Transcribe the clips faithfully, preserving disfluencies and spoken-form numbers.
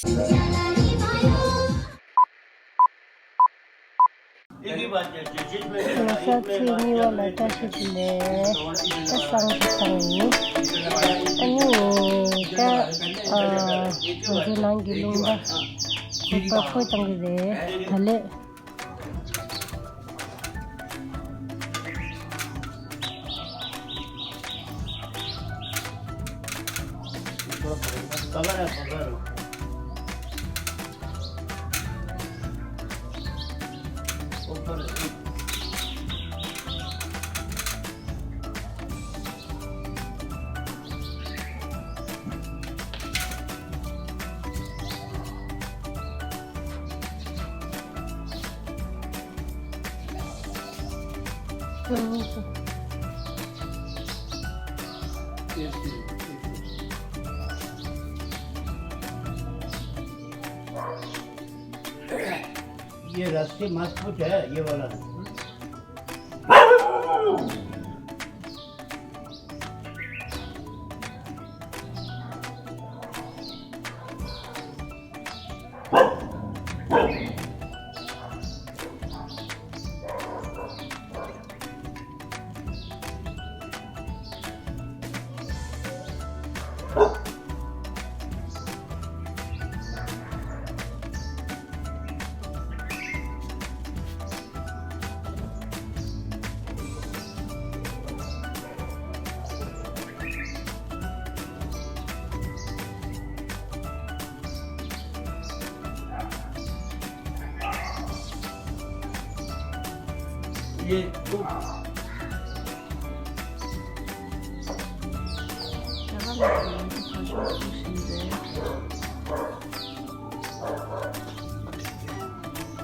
ལོ་གསར་ཚེས་གཉིས་པ་ལ་བཀྲ་ཤིས་བདེ་ལེགས། ད་བསང་ཞིག་བཏང་ཡིན། ཨ་ནི་ད་ཨ་ང་ཚོའི་ནང་གི་ལུང་པ་གུར་པ་ཕོ་བཏང་གི་རེད། ད་ལས། ये रस्सी मत फूटे, ये वाला।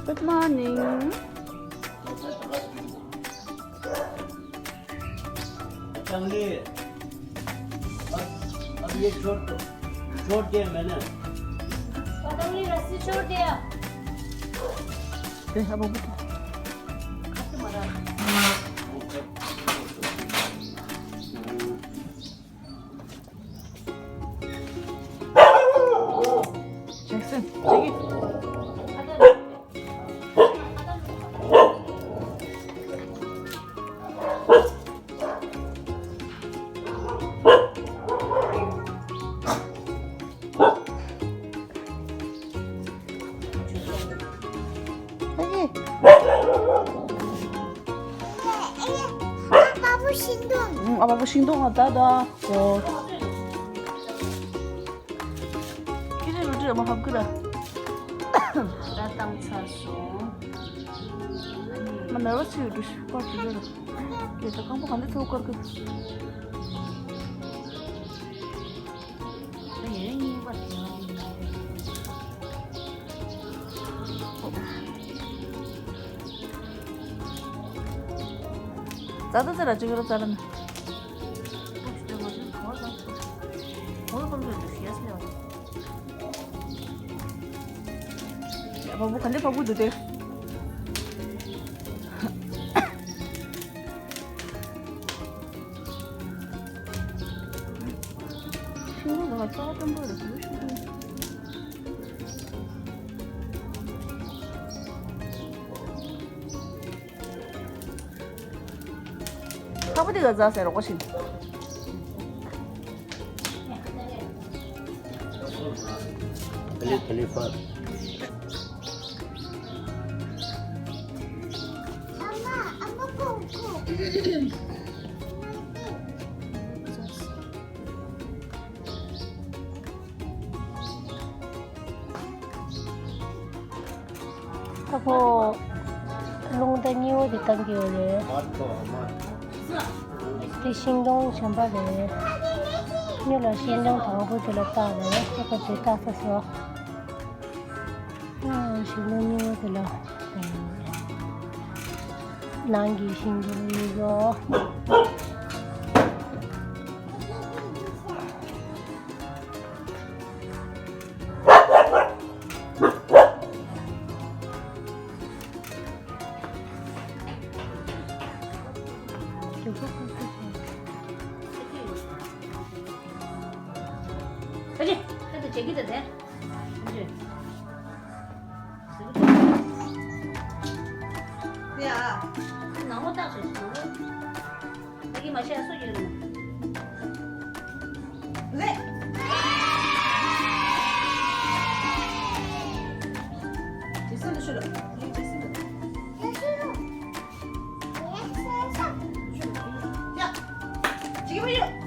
Good morning. चांगली। अब, अब ये छोड़ दो, छोड़ दिया मैंने। पतंग ने रस्सी छोड़ दिया। ए, अब वो खत्म हो रहा है। Jackson, take it. ཨ་པ་པོ་ཤིང་སྡོང་ང་ད་ད་གོ། ཁྱེད་རང་རོ་ཏྲི་ཨ་མ་ཧབ་ཀི་ར། ད་བཏང་ཚར་སོང་། ང་ནར་བ་སི་ཡོད་འགྲོ་ཤི་པར་ཏི་ཡོད་ར། ཁྱེད་ད་རྐང་པ་ག་འདྲ་ཚོ་དཀར་གི། ད་ཡིན་རིང་གཉིས་པར་ཏི་ཡོད། ཙ་ཙ་ཙ་ར་ཅིག་ར་ཙ་ར་ན། ཡ་བ་བུ་ག་འདྲ་བ་བུ་འདུག་སྟེ། ཤིང་ལ་རྩ་བ་སྟོན་པ་རེད་ཟེར་ཤིང་། ཁ་པོ་དེ་ག་ཟ་ཟེར་རོགས་པ་བྱིན། ཕ་ལི་ཕ་ལི་ཕ། ཨ་ཁོ། རླུང་རྟ་སྙི་བོ་དེ་བཏང་གི་ཡོད་རེད། དེ་ཤིང་སྡོང་གཞན་པ་རེད། སྨྱོ་ལ་ཤིང་སྡོང་དང་པོ་དེ་ལ་བཏགས་རེད། ཨ་ཁོ་དེ་བཏགས་ས་སོ། ཨ་ཤིང་སྡོང་སྙི་བོ་དེ་ལ། ནང་གི་ཤིང་སྡོང་སྙི་བོ། ཨ་ཅེ། ད་ད་བྱེད་ཀྱི་ད་དེ། ཡ། ནང་ལོགས་བཏགས་བྱས་ནང་ལོགས། ད་གིན་མ་བཤད་སོ་ཡོད་ནོ། ལེ། ཇེ་སེ་ལ་ཤོད་ལ། ཇེ་སེ་ལ། ཡ། ཇི་གི་མ་ཡོད།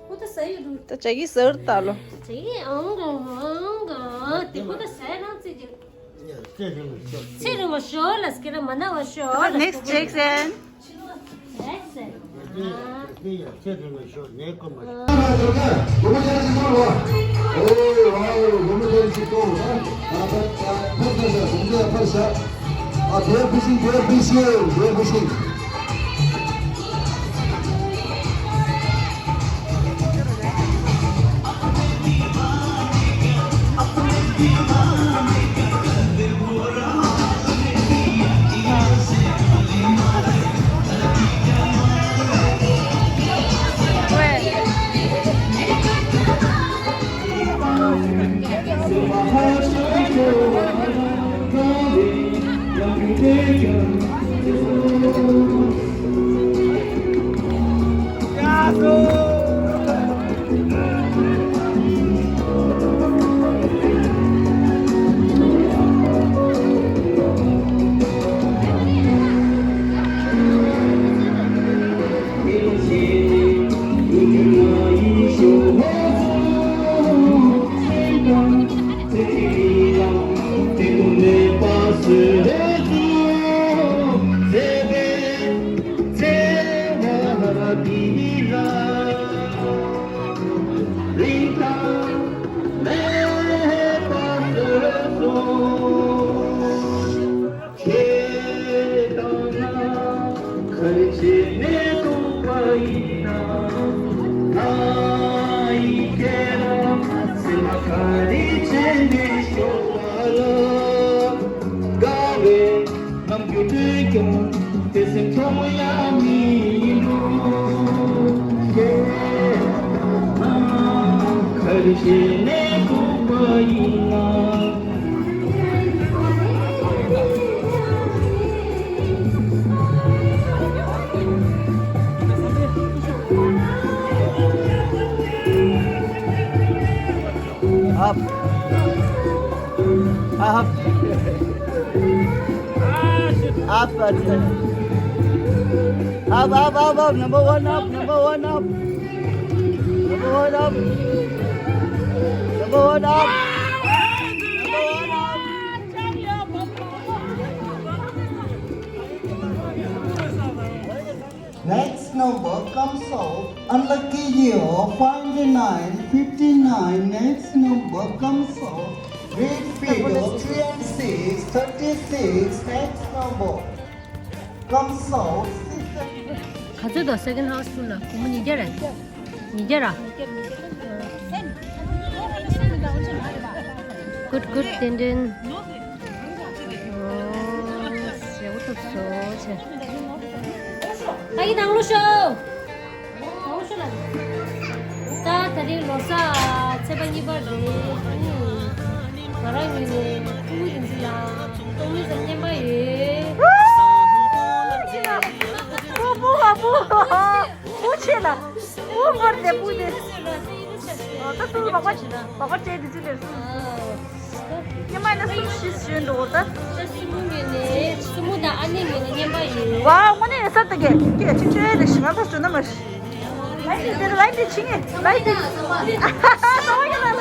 ཁོ་ད་ཟ་ཡི་རུ། ད་ཅག་གིས་ཟ་རུ་ད་ལོ། ཅག་གིས་ཨང་ག་ཨང་ག་དེ་ཁོ་ད་ཟ་རང་ཚིག་གི། ཚེ་རིང་བ་ཤོག་ལ་སྐྱེ་ར་མ་ན་བ་ཤོག་ལ། Next Jackson. Jackson. ཁྱེད་དང་ང་གར་བྱེད་མེད་འདུག་པ་ཡིན་ན། ང་ཡི་ཁྱེད་རང་སེམས་ལ་ག་རེ་བྱས་ནས་ཤོར་བ་ལ། དགའ་བའི་ནམ་རྒྱུན་དུས་ཀྱང་དེ་སེམས་མཐོང་ཡང་མི་འདུག་ཁྱེད་དང་ང་གར་བྱེད་མེད་འདུག་པ་ཡིན་ན། Up. Up. Up, up, up, up. Number one up, number one up. Number one up. Number one up. Number one up. Next number comes out. Unlucky year, five hundred nine, fifty nine. Next number comes out. Red Feather, three hundred six, thirty six. Next number comes out. ག་ཚོད་དང་second house full་ལ་སྒོར་མོ་ཉིས་བརྒྱ་རེད། ཉིས་བརྒྱ་ར། Good, good, ཏན་ཏན། ཨོ། ཞེ་པོ་ཐུབ་སོ་ཆེ། ཨ་ཡི་ནང་ལོ་ཤོག་ནང་ལོ་ཤོག་ལ། ད་ད་རིང་ལོ་གསར་ཚེས་པ་གཉིས་པ་རེད། ཨ་ནི་ང་རང་ངོས་ནས་ཕྲུ་གུ་རིག་འཛིན་ལ་སྟོང་ཉིས་ཙམ་རྔན་པ་ཡོད། པུ་པུ་པུ། པུ་ཆེ་ལ། པུ་བར་དེ་པུ་དེ། ཨ་ད་སུ་བག་པ་བག་པ་སྤྲད་དེ་ཅི་ལས་སུ། ཉི་མ་ནི་སུ་ཤི་ཤི་འགྲོ་ད། ད་སུ་མུ་ངེ་ནས་སུ་མུ་དང་ཨ་ནེ་ངེ་ནས་རྔན་པ་ཡིན། ཝ་དངོས་གནས་ས་ད་གེ་གེ་ཆི་ཆི་ལས་ཤི་ང་ད་སུ་ན་མ་ཤི། ལའི་ཏི་དེ་ལའི་ཏི་ཆི་ངེ་ལའི་ཏི། ཨ་ཧ་ཧ་ཧ་ཡ་ལ་ལ།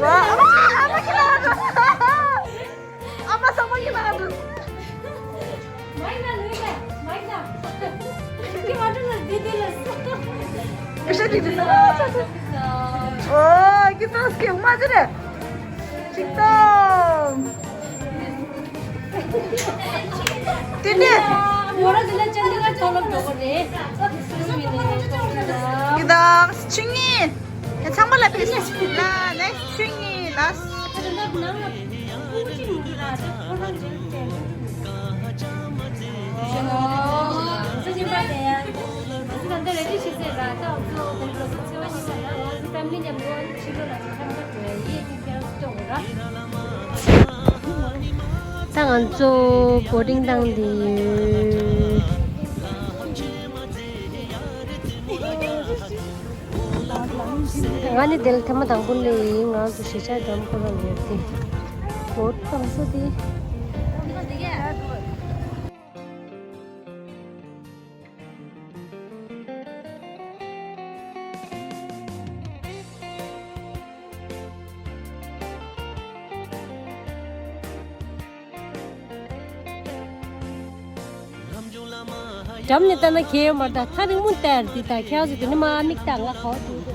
ཝ་ཨ་མ་ཨ་མ་གི་ལ་ལ། ཨ་མ་ས་མ་ཡིན་ན་འདུག་མ་ཡིན་ན་ལོས་ལ་མ་ཡིན་ན། ཁྱི་མ་འགྲོ་ན་འདི་འདི་ལ་སོ། ཨེ་ཤ་འདི་འདི་ལ། ཨོ་ཀི་ཏོ་སྐྱེ་མ་ཟེར་རེད། ཅིག་ཏོ། དེ་ནས། མོ་ར་འདི་ལ་ཅན་འདི་ལ་ཐོ་ལོ་འགྲོ་གི་རེད། ཀི་ཏོ་ཆུང་ངེ། ཚང་མ་ལ་ཕེབས་ལ་ནེགསི་ཆུང་ངེ་ལ། ད་ང་ཚོ་བོ་ཊིང་བཏང་འདི། ང་ནི་དེ་ལ་ཐེངས་མ་དང་པོ་སླེབས་ཡིན། ང་ཚོ་གཞིས་ཆགས་འགྲམ་ཁོ་རང་ཡོད་དེ། བོ་ཊི་བཏང་ས་དེ། འགྲམ་ནས་ལྟ་ན་གས་ཡོད་མ་རེད། ད་ཐག་རིང་མོ་བལྟས་རེད། འདི་ད་ཁྱེད་རང་ཚོ་དེ་ནས་མར་མིག་ལྟ། ང་ག་བ་འགྲོ་འདུག